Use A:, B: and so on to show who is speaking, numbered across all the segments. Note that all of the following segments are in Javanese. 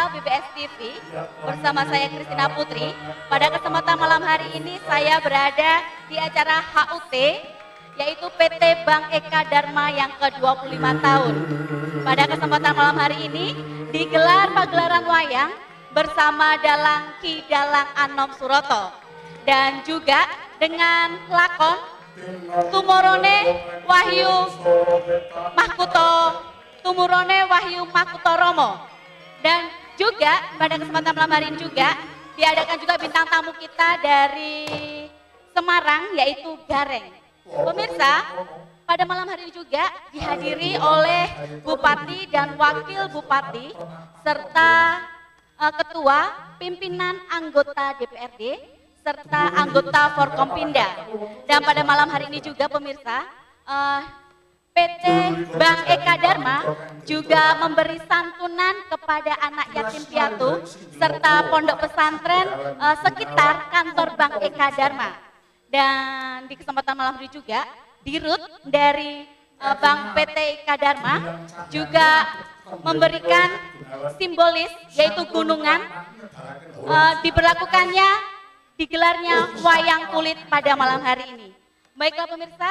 A: pemirsa BBS TV, bersama saya Kristina Putri. Pada kesempatan malam hari ini saya berada di acara HUT, yaitu PT Bank Eka Dharma yang ke-25 tahun. Pada kesempatan malam hari ini digelar pagelaran wayang bersama Dalang Ki Dalang Anom Suroto dan juga dengan lakon Tumorone Wahyu Mahkuto Tumurone Wahyu Makutoromo. Dan juga pada kesempatan malam hari ini juga diadakan juga bintang tamu kita dari Semarang, yaitu Gareng. Pemirsa, pada malam hari ini juga dihadiri oleh Bupati dan Wakil Bupati serta Ketua Pimpinan Anggota DPRD serta anggota Forkompinda. Dan pada malam hari ini juga pemirsa, PT Bank Eka Dharma juga memberi santunan kepada anak yatim piatu serta pondok pesantren sekitar kantor Bank Eka Dharma. Dan di kesempatan malam hari juga, Dirut dari Bank PT Eka Dharma juga memberikan simbolis, yaitu gunungan, diberlakukannya, digelarnya wayang kulit pada malam hari ini. Baiklah pemirsa,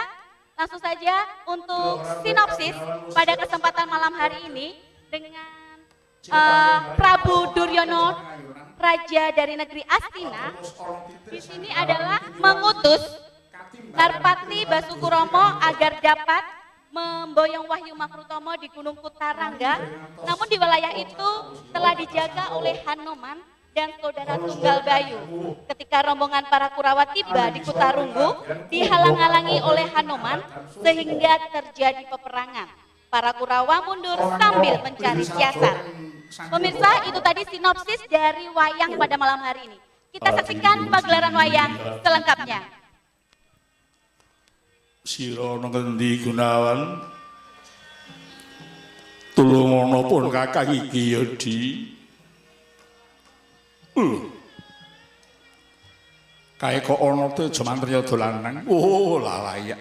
A: langsung saja untuk sinopsis pada kesempatan malam hari ini dengan Prabu Duryono, raja dari negeri Astina. Di sini adalah mengutus Narpati Basukuromo agar dapat memboyong Wahyu Makrutomo di Gunung Kutarangga. Namun di wilayah itu telah dijaga oleh Hanoman dan saudara tunggal Bayu. Ketika rombongan para Kurawa tiba di Kutarunggu, dihalang-halangi oleh Hanoman sehingga terjadi peperangan. Para Kurawa mundur sambil mencari siasat. Pemirsa, itu tadi sinopsis dari wayang pada malam hari ini. Kita saksikan pagelaran wayang selengkapnya.
B: Sira ana ngendi Gunawan? Tulung ana pun kakang iki ya, Di. Kae kok ana teja mantriya dolanan. Oh, lalayak.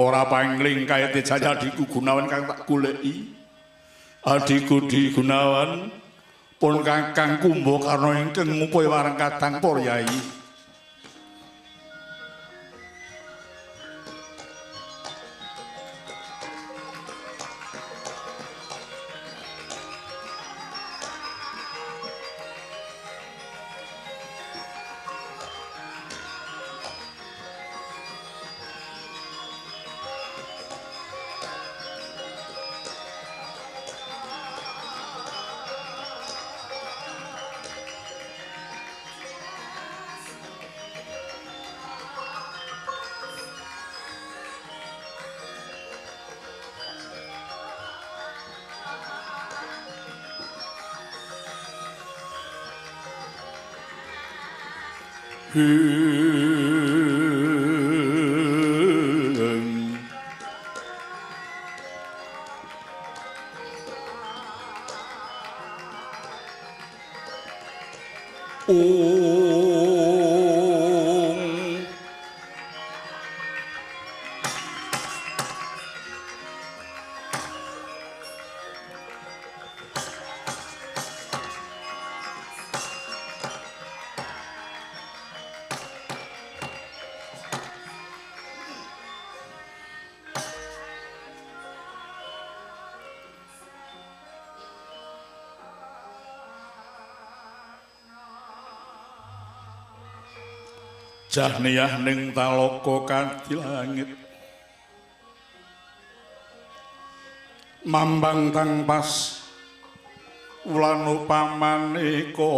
B: Ora pangling kae tejane adhiku Gunawan kang tak goleki. Adhiku Di Gunawan pun kakang Kumbakarna ingkang ngupaya marang kadang para yai. Jahniyah ning taloka kanthi langit mambang tang pas wulan upamaneka.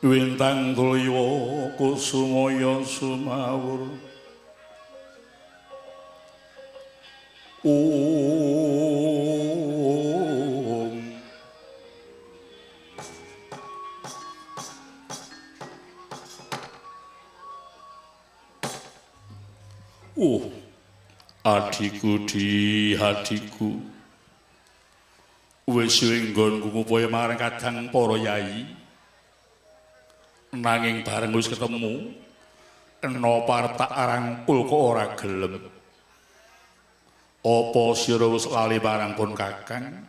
B: Wintang tulya kusumaya sumawur. Om. Adhiku di hatiku wis nggonku ngupaya marang kadang para yai. Nanging bareng wis ketemu Kena parek tak rangkul kok ora gelem. Apa sira wis lali marang pun Kakang?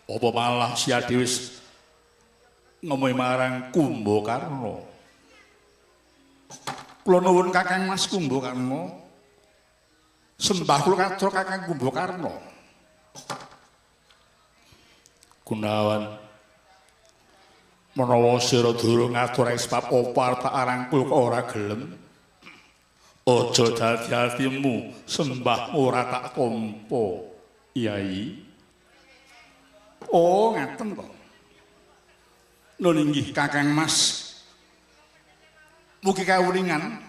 B: Apa malah Siadi wis ngemohi marang Kumbakarna? Kula nuwun Kakang Mas Kumbakarna. Sembah kula katur Kakang Kumbakarna. Gunawan, menawa sira durung ngaturake sebab apa arep tak rangkul kok ora gelem, aja dadi atimu sembah ora tak tampa, Yai. Oh, ngaten to. Nun inggih Kakang Mas. Mugi kawuningan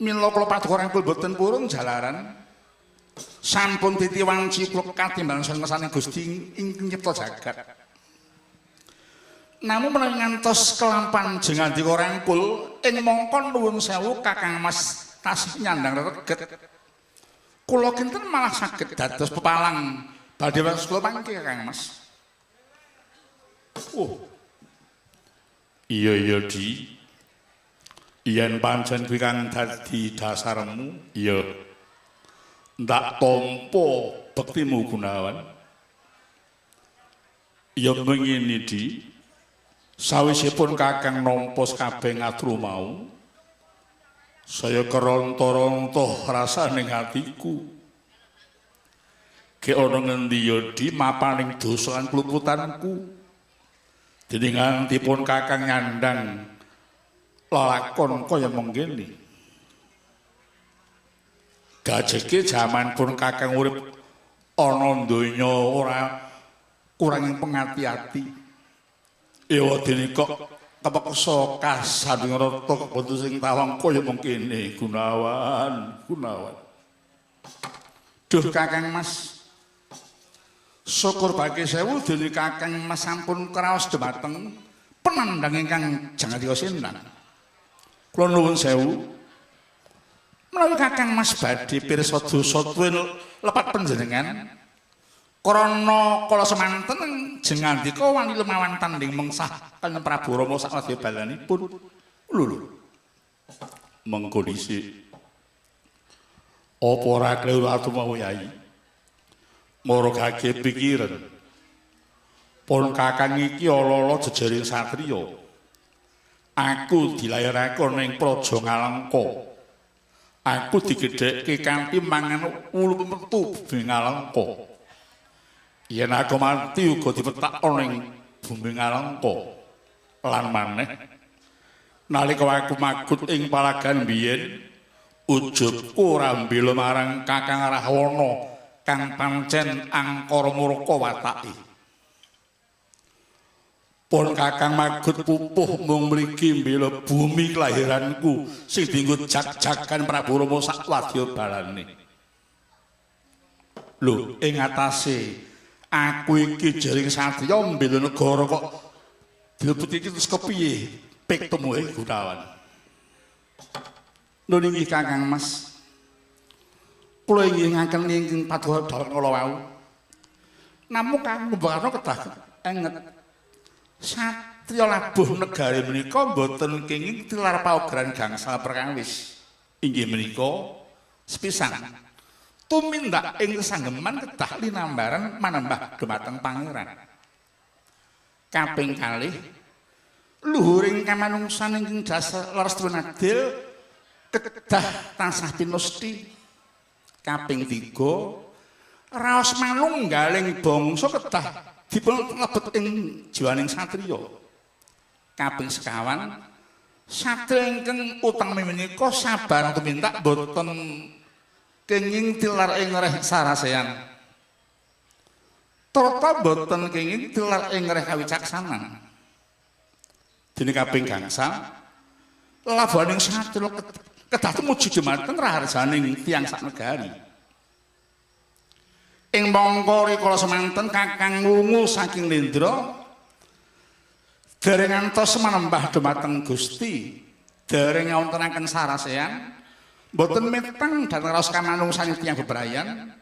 B: mila kula paduka rangkul boten purun jalaran sampun titi wanci kula katimbang ngersane Gusti ingkang nyipta jagat. Namung menawi ngantos kelampan jengandika rangkul ing mangka nuwun sewu Kakang Mas tasih nyandang reget. Kula kinten malah saged dados pepalang badhe wekdal kula mangke Kakang Mas. Oh. Iya iya Di. Yen pancen kuwi kang dadi dasarmu, iya. Ndak tampa bektimu Gunawan. Ya mengene Di. Sawisipun Kakang nampa kabeh ngatru mau, saya keronto-ronto rasane atiku. Ge ana ngendi ya Di mapaning dosa lan kluputanku. Dene nganti pun Kakang nyandang lelakon kaya mengkene. Gajeke jaman pun Kakang urip ana donya ora kurang pengati-ati. Ewa dene kok kepeksa kasanding rata kebentu sing tawang kaya mengkene Gunawan, Gunawan. Duh Kakang Mas. Syukur bagi sewu dene Kakang Mas sampun kraos dhumateng penandang ingkang jangandika sendang. Kula nuwun sewu. Menawi Kakang Mas badhe pirsa dosa tuwin lepat panjenengan krana kala semanten jengandika wani lumawan tanding mengsah kaliyan Prabu Rama sakwadya balanipun. Lho lho. Mengko dhisik. Apa ora kleru atu mau Yai? Marogake pikiran. Pun Kakang iki ala-ala jejering satriya. Aku dilairake ning Praja Ngalengka. Aku digedhekke kanthi mangan wulu metu bumi Ngalengka. Yen aku mati uga dipetak ning bumi Ngalengka. Lan maneh nalika aku magut ing palagan biyen, ujubku ora mbela marang Kakang Rahwana kang pancen angkara murka watake. Pun Kakang magut pupuh mung mriki mbela bumi kelahiranku sing dienggo jag-jagan Prabu Rama sakwadya balane. Lho, ing atase aku iki jering satriya mbela negara kok dilebet iki terus kepiye piktemuhe Gunawan. Nun inggih Kakang Mas. Kula inggih ngaken ingkang paduka dawuh kala wau. Namung Kang Kumbakarna kedah enget satriya labuh negari menika mboten kenging tilar paugeran gangsal perkawis. Inggih menika sepisan tumindak ing sanggeman kedah linambaran manembah dumateng pangeran. Kaping kalih luhuring kamanungsan ingkang dasar leres tuwin adil kedah tansah pinusti. Kaping 3 raos manunggaling bangsa kedah dipun lebet ing jiwaning satriya. Kaping sekawan satriya ingkang utami menika sabar tumindak boten kenging tilar ing reh sarasean. Trata boten kenging tilar ing reh kawicaksanan. Dene kaping gangsal labuhaning satriya kedah tumuju dumateng raharjaning tiyang saknegari. Ing mangka rikala semanten Kakang lunga saking Lendra dereng ngantos manembah dumateng Gusti, dereng ngawontenaken sarasean, mboten meteng dhateng raos kamanungsan tiyang bebrayan.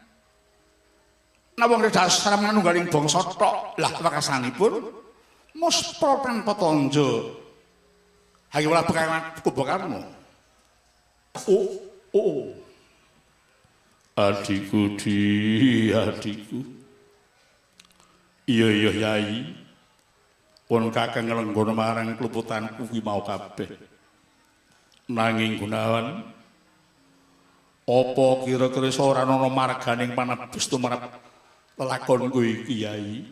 B: Nawang dasar manunggaling bangsa tok, lah wekasanipun muspra tanpa tandha. Hagi welah Kakang Kumbakarna. Oh, oh. Adikku di, adikku. Iya iya Yai. Pun Kakang nglenggono marang kluputanku kuwi mau kabeh. Nanging Gunawan, apa kira-kira ora ana marganing panebus tumrap lelakonku iki Yai?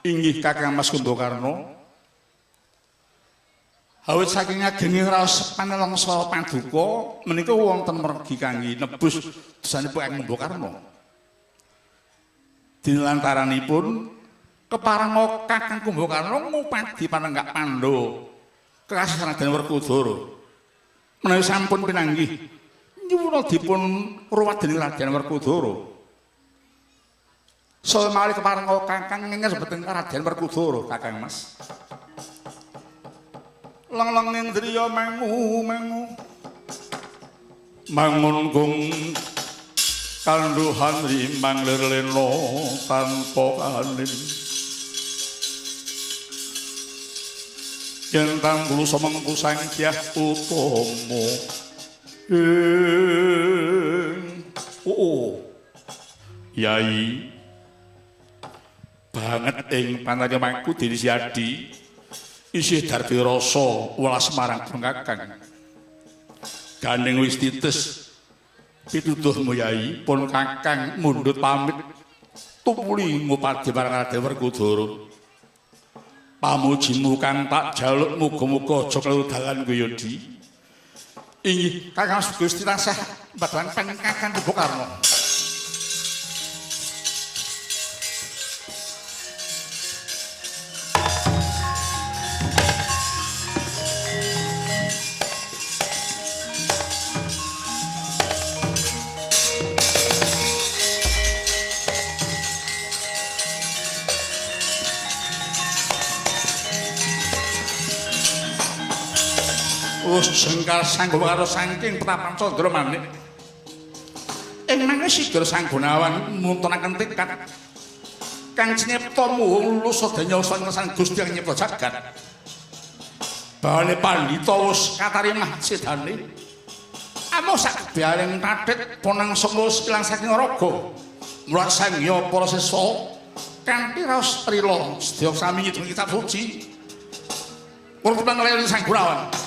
B: Inggih Kakang Mas Kumbakarna. Awit saking agenge raos panelongsa paduka menika wonten mergi kangge nebus dosanipun Kakang Kumbakarna. Dene lantaranipun kepareng Kakang Kumbakarna ngupadi panenggak Pandhawa kekasih Raden Werkudara. Menawi sampun pinanggih nyuwuna dipun ruwat dening Raden Werkudara. Saha malih kepareng Kakang ngenger sebeteng Raden Werkudara Kakang Mas. Lang-lang indriya mangu mangu mangun gung kandhuhan rimang lir lena tanpa kalim yen tanggulu semengku sang Dyah Utama ing oh Yai banget ing panarya mangku dene Siadi isih darbi rasa welas marang Kakang. Gandeng wis tites pituduhmu Yai, pun Kakang mundhut pamit tumuli ngupadi marang Raden Werkudara. Pamujimu kang tak jaluk muga-muga aja kleru dalan kuwi ya Di. Inggih Kakang Gusti tansah mbadhan peng Kakang Kumbakarna. Wus jengkar Sang Gunawan saking petapan Candra Manik. Ing mangke sigra Sang Gunawan muntunaken tekad kang cinipta muhung lulus sadaya sang Gusti kang nyipta jagat. Bane pandhita wis katarimah sedane. Amung sakbeyaring tathit ponang saka ilang saking raga. Mula Sang Hyang para sesa kanthi raos rila sedaya sami ngidung kitab suci. Purun panglewing Sang Gunawan.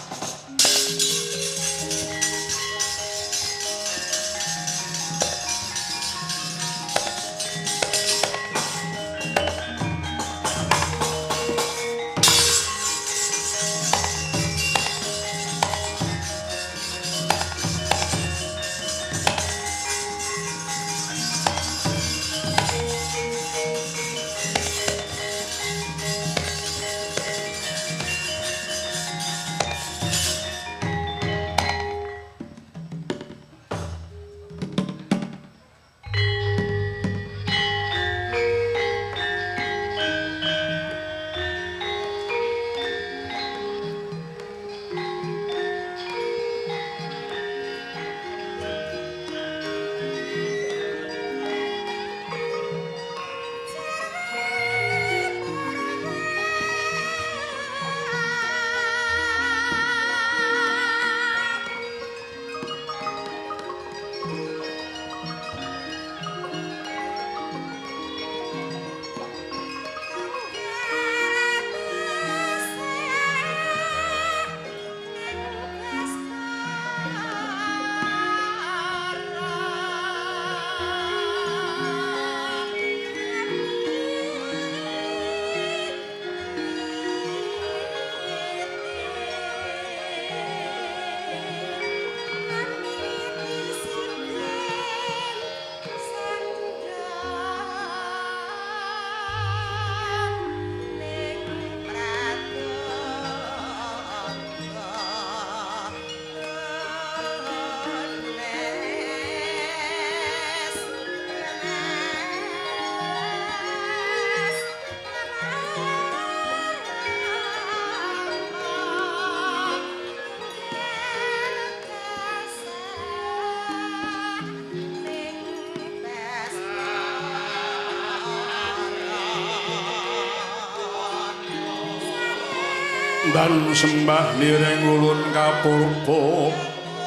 B: Dan sembah liring ulun kapurba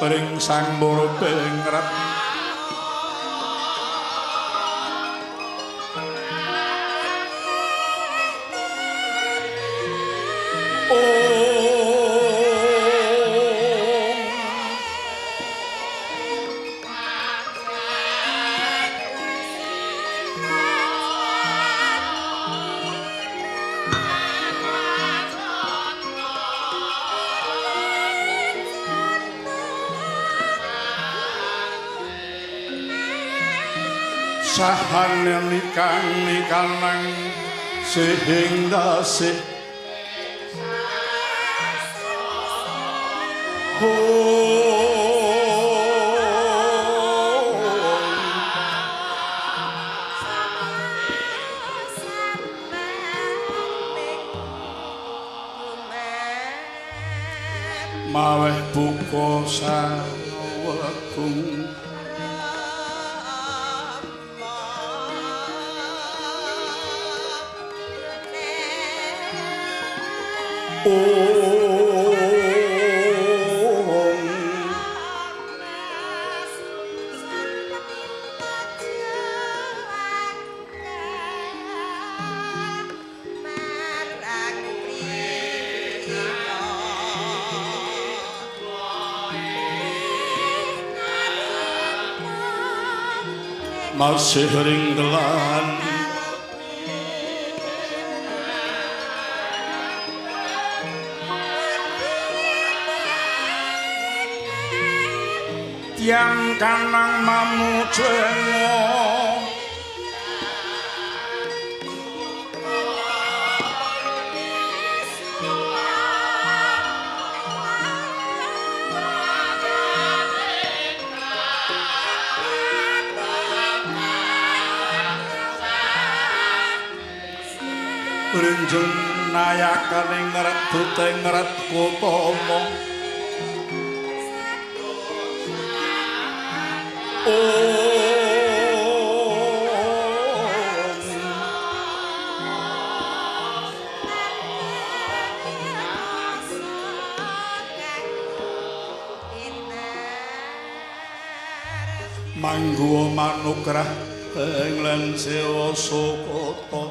B: ring Sang Murpingrat. Sahane nikang nikanang sihing dasih maweh buka sawegung masih ringgelan tiang kanang mamujengo renjeng nayakaning ngredute ngred kutama. Mangguwa manugrah ing lan sewa sukata.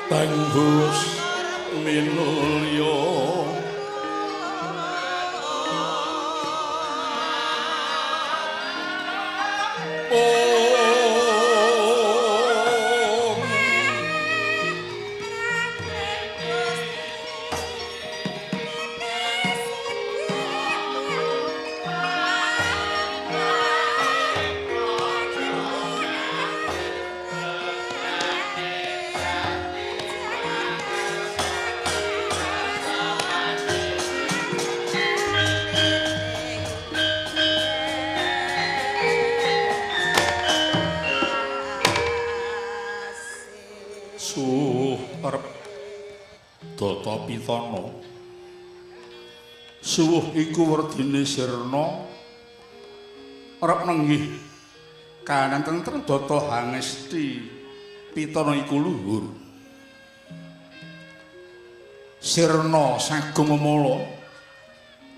B: Tanggus minulya Data Pitana. Suwuh iku werdine sirna arep nenggih kahanan tentrem Data Hangesti Pitana iku luhur. Sirna sagung memala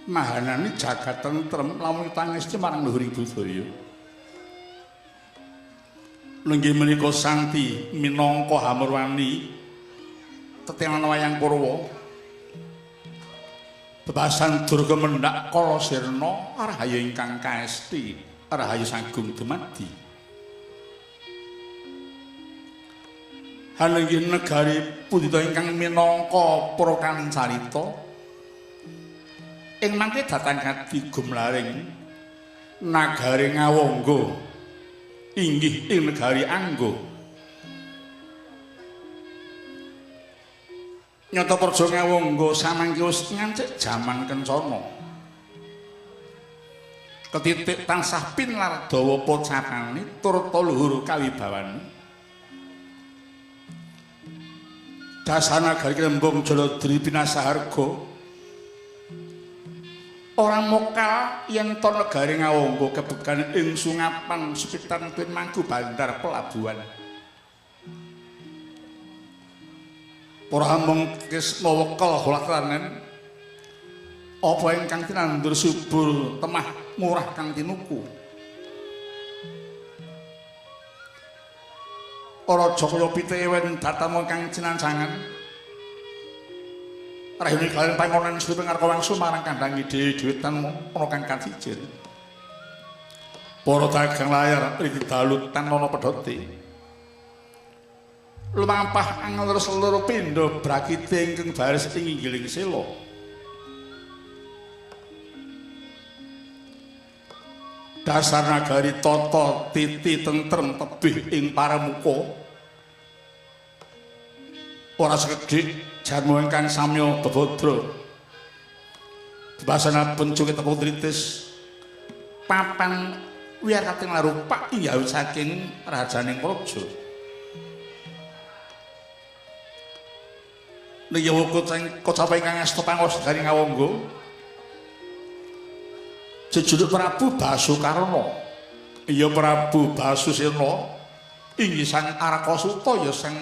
B: mahanane jagat tentrem lamun tangesti marang luhuring budaya. Nenggih menika santi minangka Hamurwani tetenan wayang Purwa bebasan durga mendhak kala sirna rahayu ingkang kaesti rahayu sagung dumadi. Hanenggih negari pundita ingkang minangka prakaning carita ing mangke datang kadi gumlaring nagari Ngawangga inggih ing negari Angga. Nyata praja Ngawangga samangke wis ngancik jaman kencana. Ketitik tansah pinlar dawa pocapane turta luhur kawibawane. Dasar nagari Klembung Jaladri pinasaharga. Ora mokal yen to negari Ngawangga kebegan ing sungapan sepitan tuwin mangku bandar pelabuhan. Para hamong kisma wekel holaklanen apa ingkang tinandur subur temah murah kang tinuku. Raja kaya pitike wen datama kang cinancangan. Rahine kalian pangonan sri pengarka wangsul marang kandhang dhewe tan ana kang kacijir. Para dagang layar riki dalu tan ana pedhote. Lumampah angel seluruh pindha brakite ingkang baris ing inggiling sela. Dasar nagari tata titi tentrem tebih ing paramuka. Ora sekedhik jarmo ingkang samya bebadra. Bebasanapun cukit tepung tritis papan wiyarating larupak inggih saking rajaning praja. Niki wukut sing kocap ingkang asta pangwasa Ngawangga. Jejuluk Prabu Basukarna. Iya Prabu Basusena inggih sang Arakasuta ya sang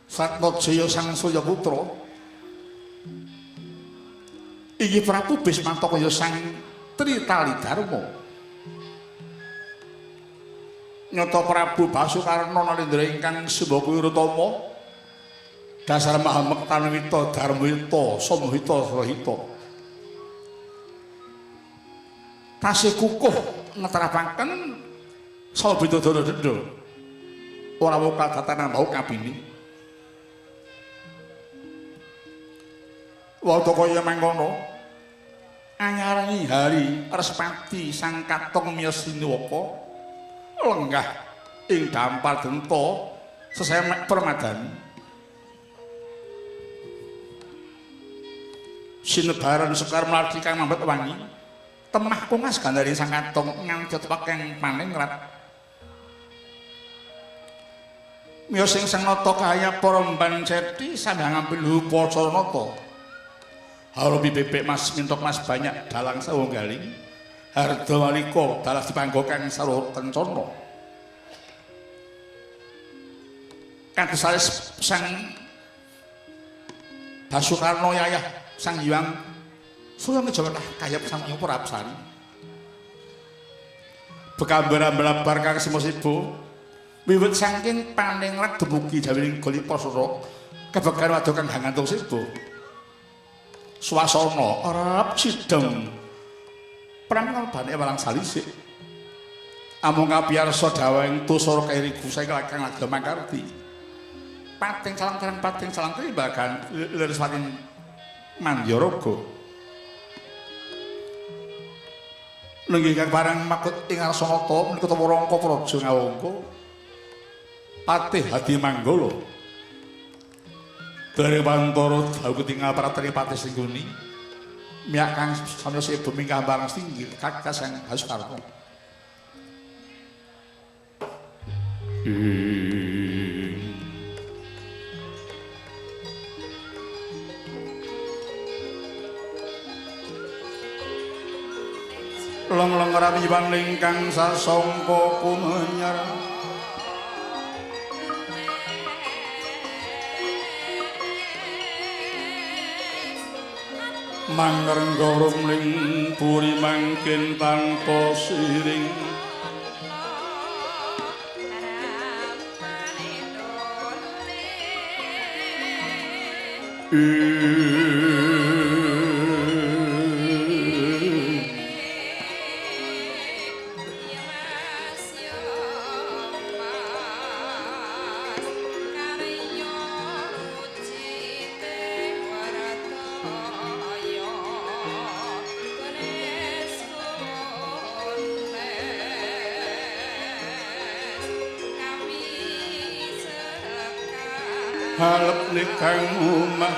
B: Satnajaya sang Suryaputra. Inggih Prabu Bismantaka ya sang Tritalidarma. Nyata Prabu Basukarna nalendra ingkang Sembaka Wirutama dasar Mahamektanwita Darmawita Samhita Srahita. Tasih kukuh ngeterapaken sabida dana denda. Ora wukal tatanan bau kabini. Wata kaya mangkono anyarangi hari Respati sang katong miyos sinuwaka lenggah ing dampar denta sesemek permadani. Sinebaran sekar mlati kang mambet wangi temah kungas gandari sang katong nganti tepakeng paningrat. Miyos ing sang nata kaya para mban ceti sambil ngambil hupacara nata. Harobi bebek mas mintok mas banyak dalang sawunggaling harda walika dalah dipanggo kang sarwa kencana. Kados sanes sang Basukarna yayah Sang Hyang Surya ngejawatah kayap sang Hyang Prapsari. Bekambar-ambar kang semosibo wiwit saking paningrat dumugi jawining Golipasara kebegan wadya kang hangantung sibo. Swasana arep sideng prang bane walang salisik. Amung kapiyarsa dawahing tusara kairigu saking kang lagi makarti. Pating salang-salang pating salang bagan liriswatin Mandyaraga. Nenggih kang parang makut ing Arsanata menika Warangka Praja Ngawangka Patih Hadi Manggala. Dari Wantara dawuh ketingal pratri Patih Singguni miyak kang samya sibu minggah barang singgil kakak sang Hasukarna. Long-long rami lingkang sasongko kumenyar mangrengga rumling puri mangkin tanpa siring Halep nikang omah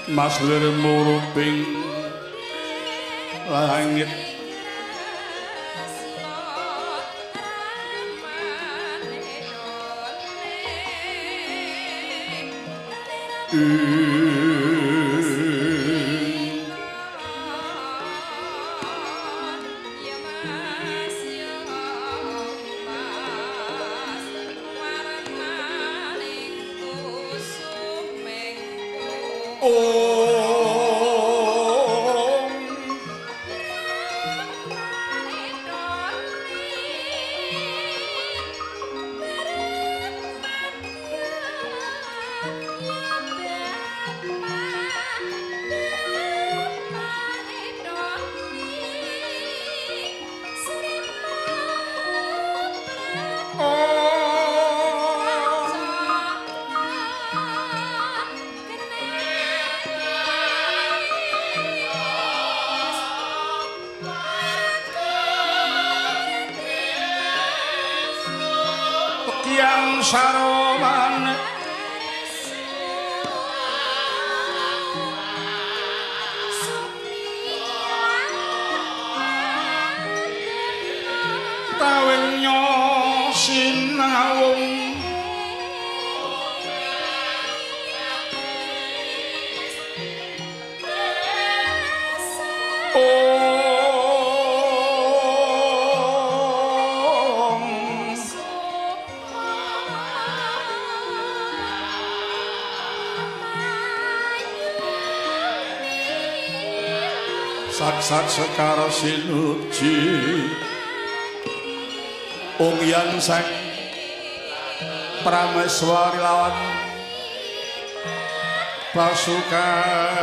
B: Mas lir muruping langit Yang saroman tawenya sinawung Sak-sak sekara sinuji Ong yang sang prameswari lawan Basukarana.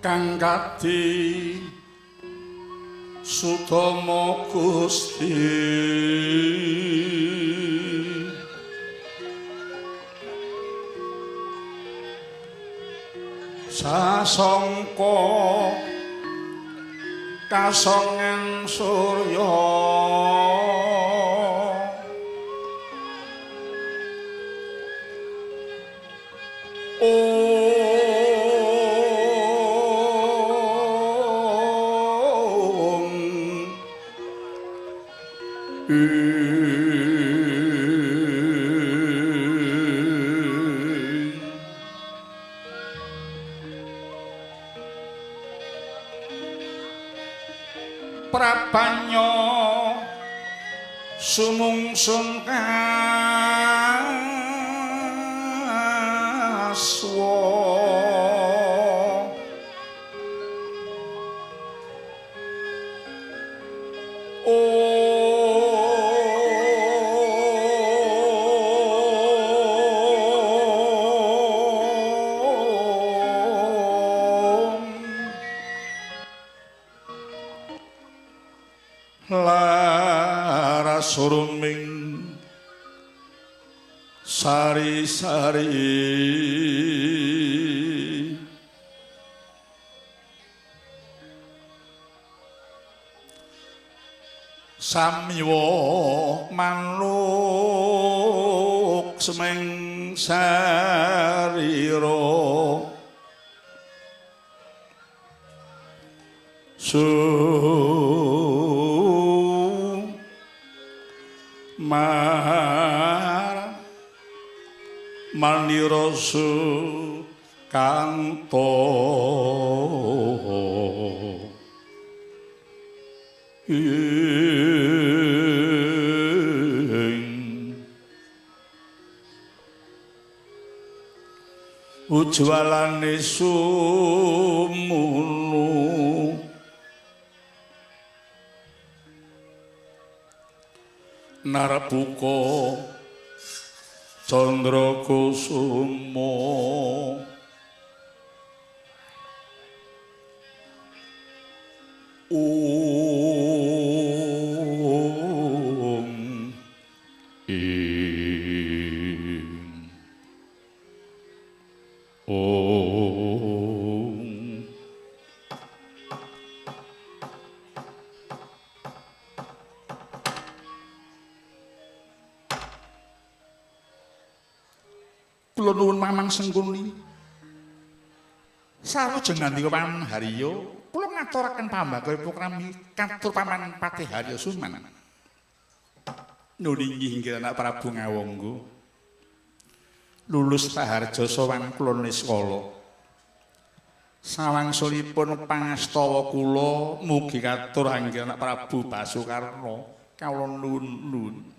B: Kang kadi Sudama Gusti sasongko kasongan surya Prabanya sumungsung kaswa Laras ruming sari-sari samywa manuk semeng sarira su mar manira su kanto ujwalane sumunu narabuka candra kusuma om ing om. Kula nuwun Mamang Sengkuni. Sarujeng nandika Paman Haryo, kula ngaturaken pambakya pukrami katur Paman Patih Haryo Suman. Nun inggih inggih anak Prabu Ngawangga. Lulus raharja sowan kula niskala. Sawangsulipun pangastawa kula mugi katur anggih anak Prabu Basukarna. Kawula nuwun.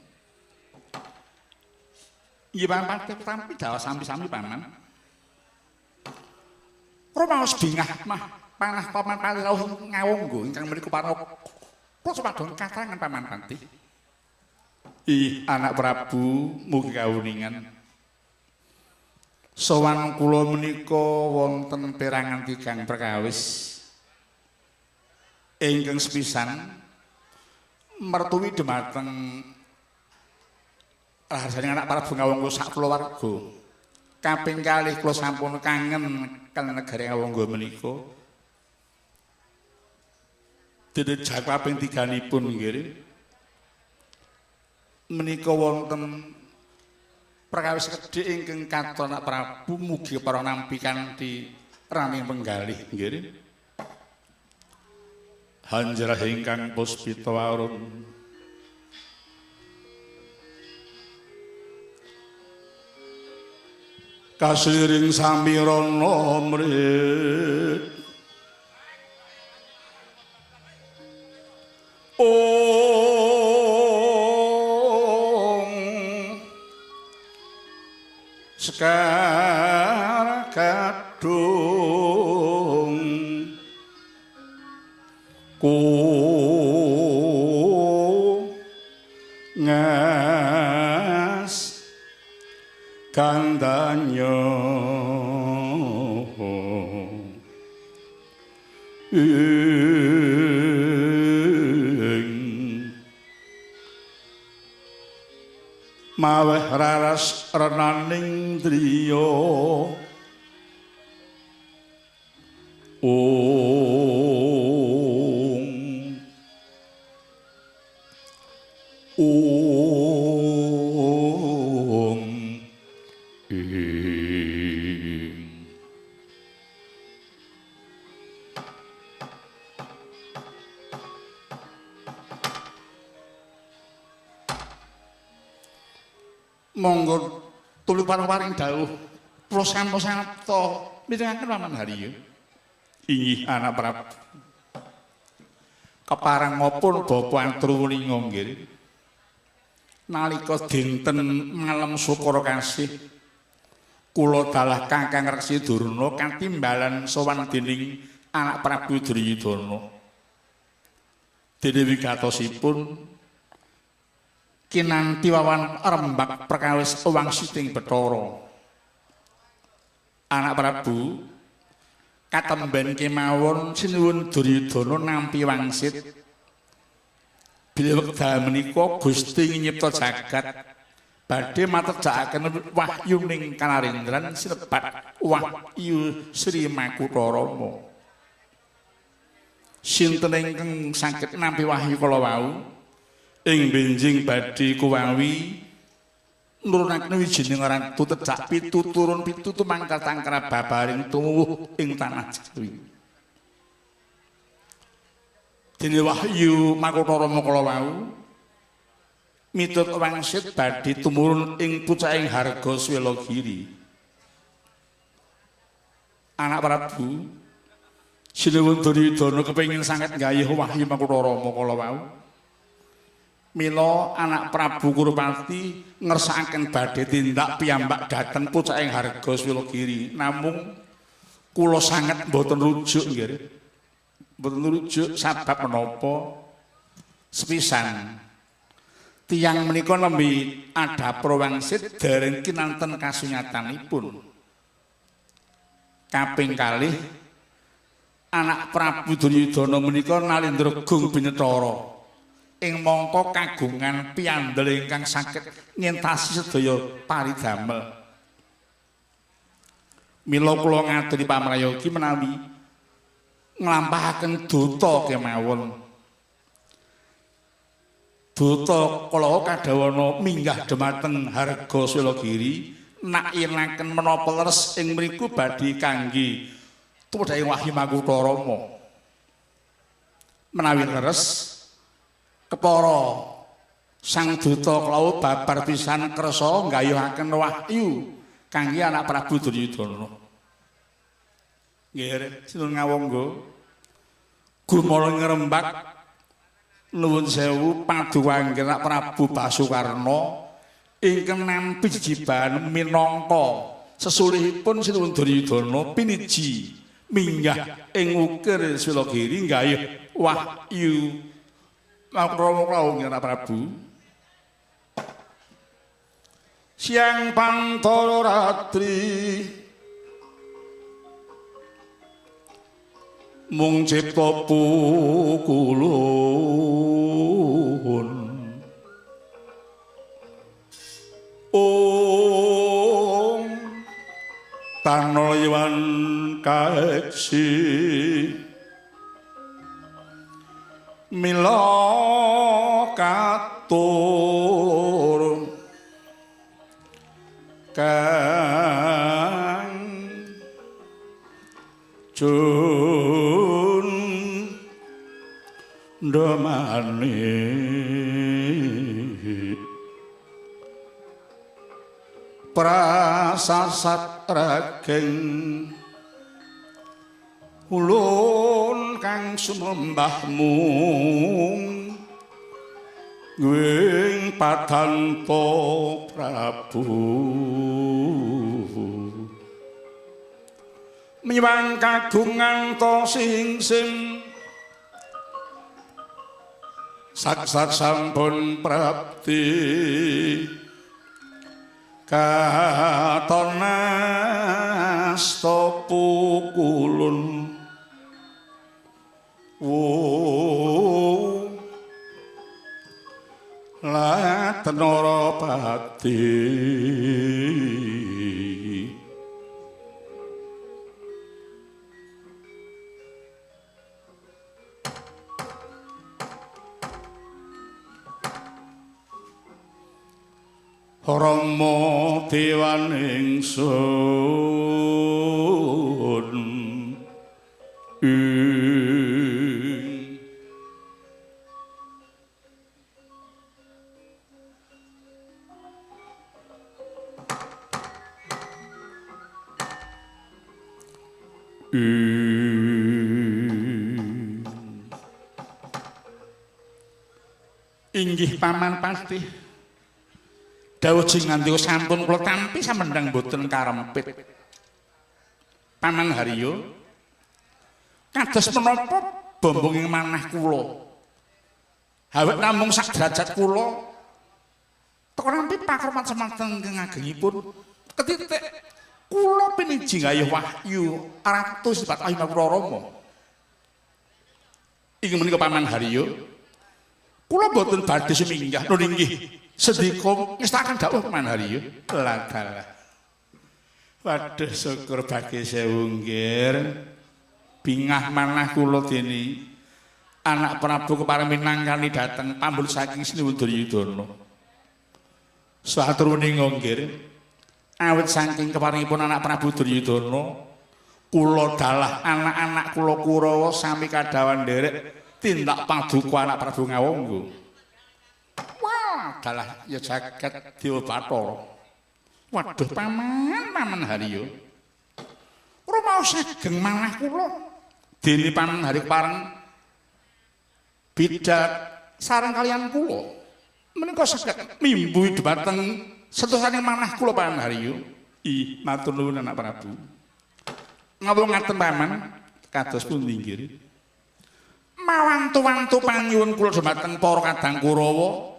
B: Nggih Paman Patih tampi dawuh sami-sami Paman. Rumaos bingah mah panah Paman Patih rawuh Ngawangga ingkang mriku para kula supados katrangan Paman Patih. Ih anak Prabu mugi kawuningan. Sowan kula menika wonten perangan tigang perkawis. Ingkang sepisan mertuwi dhumateng raharsane anak Prabu Ngawangga sak kulawarga. Kaping kalih kula sampun kangen kaliyan negari Ngawangga menika. Dene kaping tiganipun nggih menika wonten perkawis kedhik ingkang katur anak Prabu mugi para nampi kanthi raning penggalih nggih. Hanjrah ingkang puspita warun kasiring samirana mrit om sekar kadung ku ngas kandanya ing maweh raras renaning driya om om ing. Monggo tuli paring dawuh kula sampun sanata mirengaken Paman Haryo. Inggih anak Prabu. Kepareng ngopun Bapak Antruwuninga nggih. Nalika dinten malem Sukara Kasih kula dalah Kakang Resi Durna katimbalan sowan dening anak Prabu Duryudana. Dene wigatosipun kinanti wawan rembak perkawis wangsiting Bathara. Anak Prabu katemben kemawon sinuwun Duryudana nampi wangsit. Bilih wekdal menika Gusti nyipta jagat badhe matejakaken wahyu ning Kanarendran sinebat Wahyu Sri Makutha Rama. Sinten ingkang saged nampi wahyu kala wau ing benjing badhe kuwawi nurunaken wijining ratu tejak pituturun pitutu mangkat tangkra babaring tumuwuh ing tanah Jawi. Dene wahyu Makutha Rama kala wau miturut wangsit badhe tumurun ing pucahing Harga Swelagiri. Anak Prabu Sinuwun Duryudana kepengin sanget nggayuh wahyu Makutha Rama kala wau. Mila anak Prabu Kurupati ngersakaken badhe tindak piyambak dhateng pucahing Harga Swelagiri. Namung kula sanget mboten rujuk nggih. Mboten rujuk sabab menapa? Sepisan tiyang menika nembe adhapra wangsit dereng kinanten kasunyatanipun. Kaping kalih anak Prabu Duryudana menika nalindra gung binetara ing mangka kagungan piyandel ingkang saged ngentasi sedaya paridamel. Mila kula ngaturi pamrayogi menawi nglampahaken duta kemawon. Duta kala kadhawana minggah dhumateng Harga Swelagiri nakinaken menapa leres ing mriku badhe kangge tumraping wahyu Makutha Rama. Menawi leres kepara sang duta kala babar pisan kersa nggayuhaken wahyu kangge anak Prabu Duryudana. Nggih, sinun ngawangga gumala ngrembak nuwun sewu paduwanggen Prabu Basukarna ingkang nampi jejibahan minangka sesulihipun Sinuwun Duryudana piniji minggah ing ukir Swelagiri nggayuh wahyu Makutha Rama Prabu. Siang pantara ratri mung cipta pukulun ong tanoywan kaeksi mila katur kang jun ndamane prasasat rageng ulun kang sumembah mung nging padanto Prabu miwang kagungan to sing sing sak-sak sampun prapti katon asta pukulun latenara pati. Rama dewan ingsun inggih paman pasti. Dawuh jingandika sampun kula tampi samendhang boten karempit. Paman Haryo kados menapa bombong ing manah kula. Hawet namung sak derajat kula teko nampi pakraman semanten ingkang agengipun ketitik kula piniji gayuh wahyu ratu sifat Wahyu Rama. Inggih menika Paman Haryo Kula mboten badhe seminggah. Lho inggih. Sendika ngestaken dawuh Paman Haryo. Lah dalah. Waduh syukur bagi sewu nggir. Bingah manah kula dene anak Prabu kepareng minangkani dhateng pambul saking Sinuwun Duryudana. Satur meninga nggir. Awit saking keparengipun anak Prabu Duryudana, kula dalah anak-anak kula Kurawa sami kadhawan nderek tindak paduka anak Prabu Ngawangga. Wah, dalah ya jagat Dewa Bathara. Waduh paman, Paman Haryo. Rumaos ageng manah kula. Dene Paman Haryo pareng bidal sareng kalian kula. Menika saged mimbu dhumateng setosane manah kula Paman Haryo. Ih, matur nuwun anak Prabu. Ngawung ngaten paman, kados pundi nggih? Mawantu-wantu panyuwun kula dhumateng para kadang Kurawa.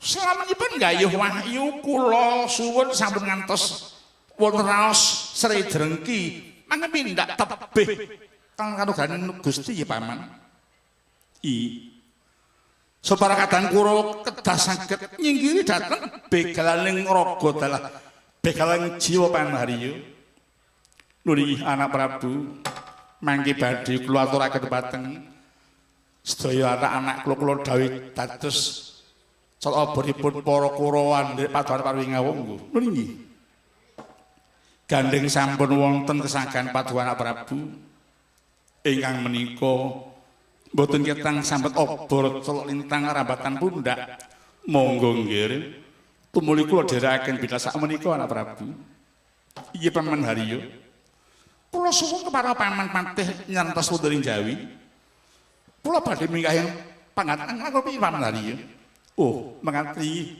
B: Slamanipun gayuh wahyu kula suwun sampun ngantos wonten raos Sri Drengki mangke pindak tebih kang kanugrahan Gusti ya paman. I Supara kadang Kurawa kedah saged nyingkiri dhateng begalaning raga dalah begalaning jiwa Paman Haryo. Nuli anak Prabu mangke badhe kula aturaken dhumateng sedaya anak-anak kula kula dawuh dados coloboripun para Kurawa ndherek paduan Parwi Ngawangga. Nuli nggih. Gandeng sampun wonten kesagan paduan anak Prabu ingkang menika mboten ketang sampet obor celok lintang rambatan pundak. Monggo nggih. Tumuli kula dherekaken bidal sak menika anak Prabu. Iya Paman Haryo. Kula suwun kepada Paman Patih nyantos wonten ing Jawi. Kula badhe minggahi pangatan kanggo piye Paman Haryo? Oh, mengati.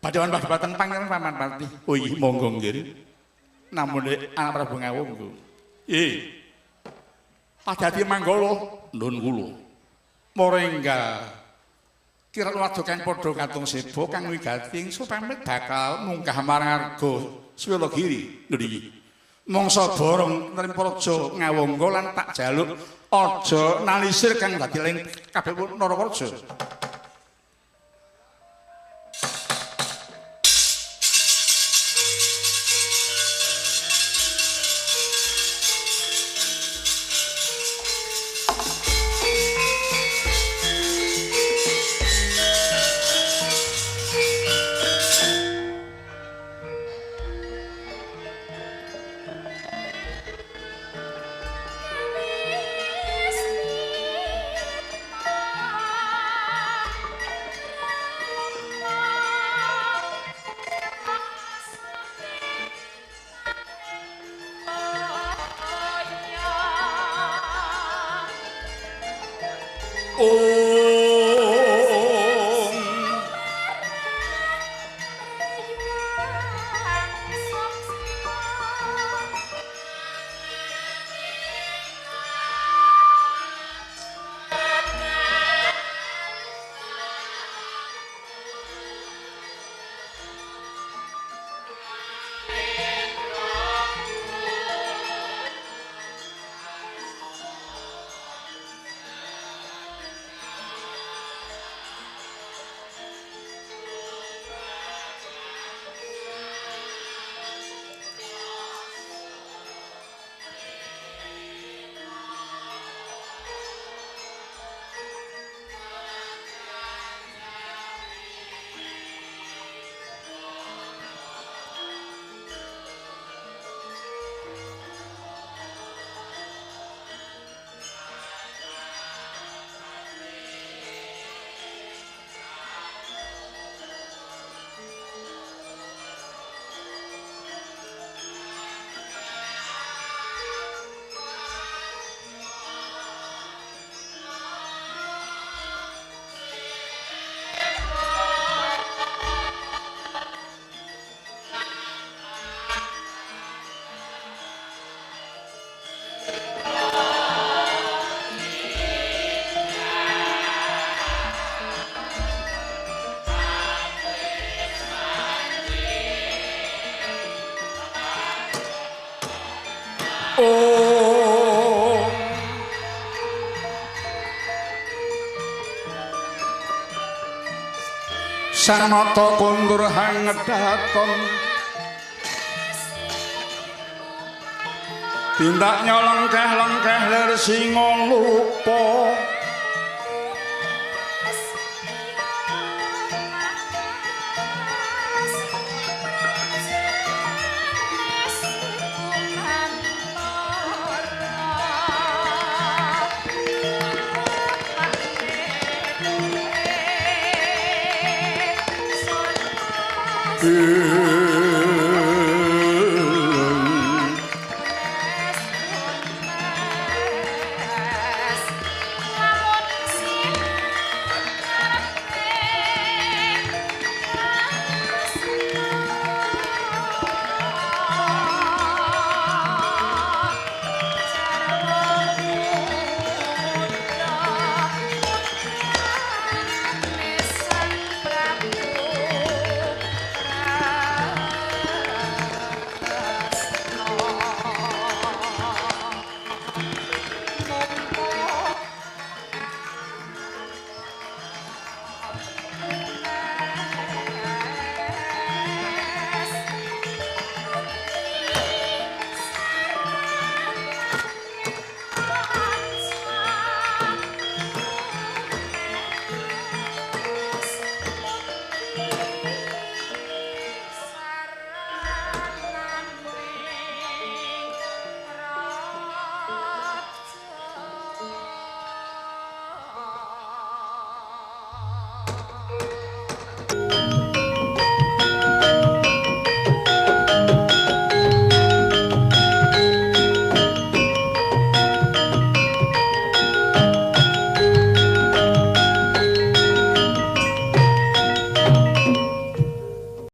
B: Badhe wonten padhateng Pangeran Paman Patih. Oh iya, monggo nggih. Namun anak Prabu Ngawangga. Padati manggala nun kula. Morenggal kiran wadya kang padha katung seba kang wigati supamit bakal munggah marang arga Swelagiri. Lho iki. Mangsa borong nrima raja Ngawangga lan tak jaluk aja nalisir kang dadi ling kabeh Narakarja. Sang mata kondur hangedaton tindak nyolengkeh-lengkeh lir singa lupa.